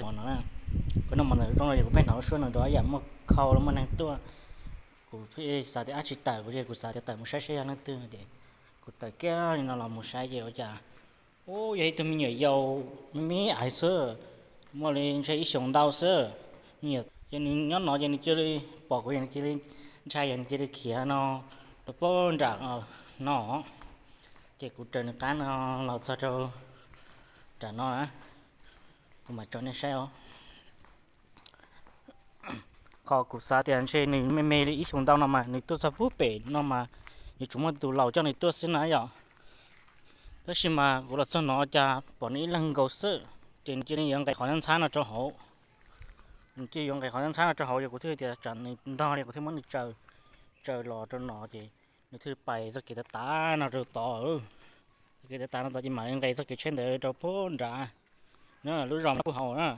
no na. Kuv noj mov ntawm rooj no ces kuv pheej hnov suab no rov yam muaj khau los muaj neeg tuaj. Kuv xav tias ab tsis tawm, kuv ces kuv xav tias tawm mus saib saib yog leej twg no ces kuv tawm kiag li no los mus saib ces ua cas ub yog ib tug me nyuam yaus me me aiv xwb, muaj li ntshe ib xyoos ntau xwb. Me nyuam ces nws nyob no ces nws cia li pom kuv ces nws cia li ntshai ces nws cia li khiav no rau pem nram no. Ces kuv raws nws qab no los txog rau nram no na, kuv mam tso nej saib os. Qhov kuv xav tias ntshe nws me me li ib xyoos ntau no mas nws tuaj txog puag pem no mas yuav tsum muaj tus laus coj nws tuaj xwb na yom. Tab sis mas kuv los txog no cas pom nws ib leeg nkaus xwb, ces nws cia li yuav nqes qhov ntxhab no rau hauv. Nws cia li yuav nqes qhov ntxhab no rau hauv ces kuv thiaj tias tsam nws ntog li kuv thiaj muab nws tsaws, tsaws los rau no ces nws thiaj pais txoj kev tav tav no rau tod. Txoj kev tav tav no tod ces mam li nqes txoj kev tsheb ntawd rau puag nrad, lub zos puag hauv na.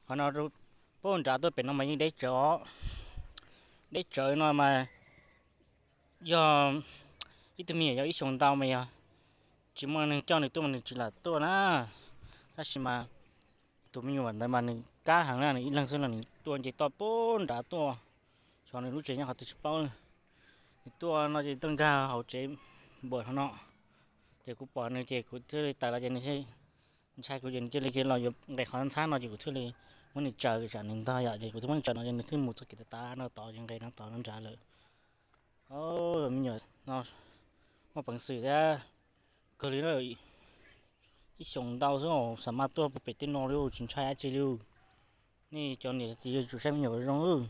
Qhov no puag nrad tuaj pem no mas yeej deb tsawv os. Deb tsawv no mas yog ib tug me nyuam yaus ib xyoos ntau mas yog tsis muaj neeg coj nws tuaj mas nws tsis lam tuaj na. Tab sis mas tus me nyuam ntawd mas nws kab heev na, nws ib leeg xwb los nws tuaj nce toj puag nrad tuaj, xyov nws lub tsev nyob qhov twg tsis paub. Nws tuaj no ces tuaj nkag hauv tsev npuas hauv no, ces kuv pom nws ces kuv thiaj li tawm los ces nws ntshai kuv ces nws cia li los yuav nqes qhov ntxhab no ces kuv thiaj li muab nws tsaws tsam nws ntog yom, ces kuv thiaj muab nws tsaws no ces nws thiaj mus txoj kev tav tav no tod ces nqes no tod no nrad lawm. Me nyuam no muaj peev xwm thiab kawg li na. Ib xyoos ntau xwb xav mas tuaj puag pem tej no li tsis ntshai dab tsi li. Nej cov niam txiv yuav tsum saib me nyuam zoo.